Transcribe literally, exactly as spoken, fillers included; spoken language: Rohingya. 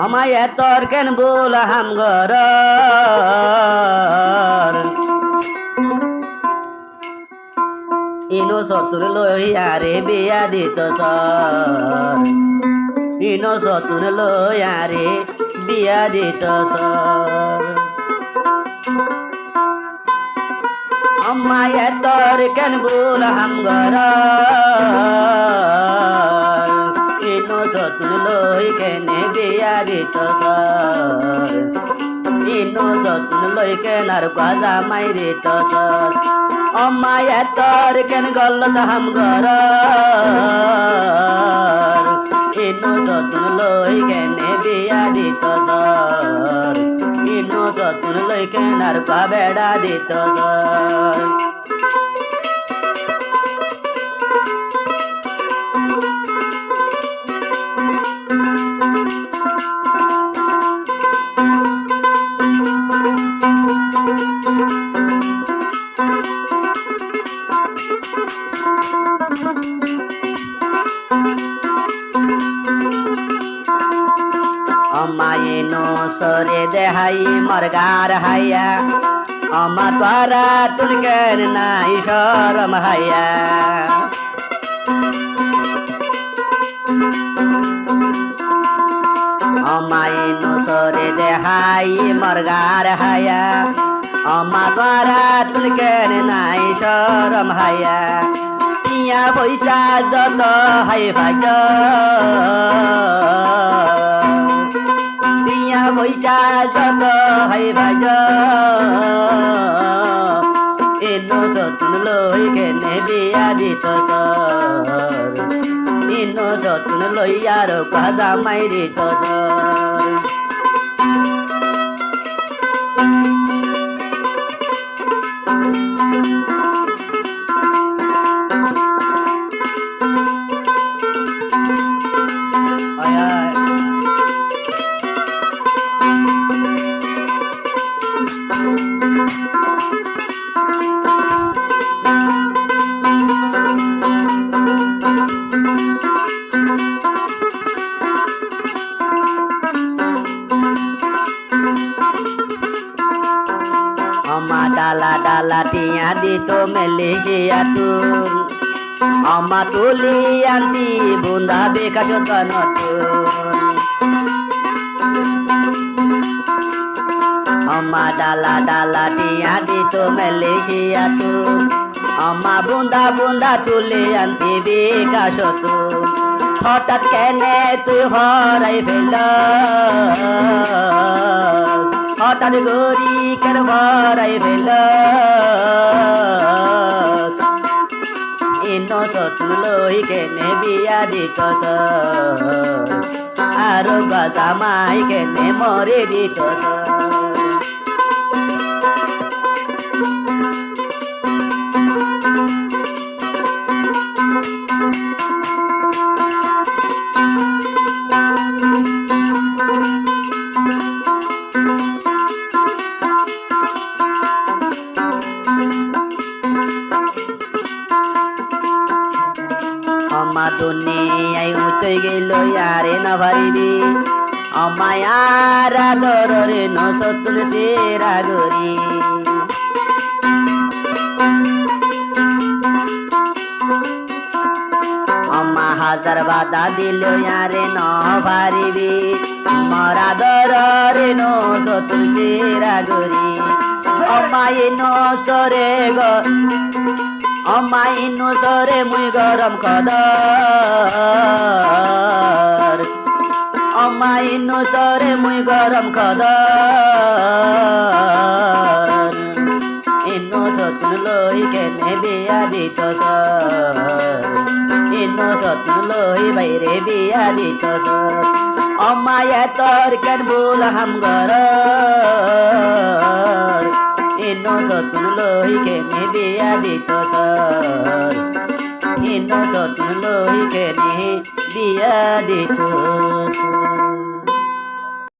Ammá ettór ken búl ham gorór. Inú sottún loi añáre biyá ditó sór. Inú sottún loi añáre biyá ditó sór. Ammá ettór ken búl ham gorór. Inú sottún loi kene biyá ditó sór. Inú sottún loi ken ar uggwá zamai ditó sór. Ammá ettór ken golot ham gorór. Inú sottún loi kene biyá ditó sór. Inú sottún loi ken ar uggwá beça ditó sór. Ammá inú sóre dehái morgar háiya. Ammá tuáñrattún ken nái córom háiya. Ammá inú sóre dehái morgar háiya. Ammá tuáñrattún ken nái córom háiya. Tiañ foicá zoto hái faijjó. Tiañ foicá zoto hái faijjó. Inú sottún loi kene biyá ditó sór. Inú sottún loi ar uggwá zamai ditó sór. Ammá dhala dhala tiañ ditó Malaysiattún. Ammá tuli anti bunda Bikash Dhanottún. Ammá dhala dhala tiañ ditó Malaysiattún. Ammá bunda bunda tuli anti Bikashottún. Hotát kene tui horai felós? Hotát gori ken horai felós? Inú sottún loi kene biyá ditó sór. Ar uggwá zamai kene more ditó sór. Ammá duniyai uñtoi gilói añáre no faribi. Ammá añár adoror inú sottún sira gori. Ammá házar bada dilói añáre no faribi. Mor adoror inú sottún sira gori. Ammá inú sóre go-, ammá inú sóre mui gorom kodor. Ammá inú sóre mui gorom kodor. Inú sottún loi kene biyá ditó sór. Inú sottún loi báire biyá ditó sór. Ammá ettór ken búl ham gorór. Inú sottún loi kene biyá ditó sór. Inú sottún loi kene biyá ditó sór.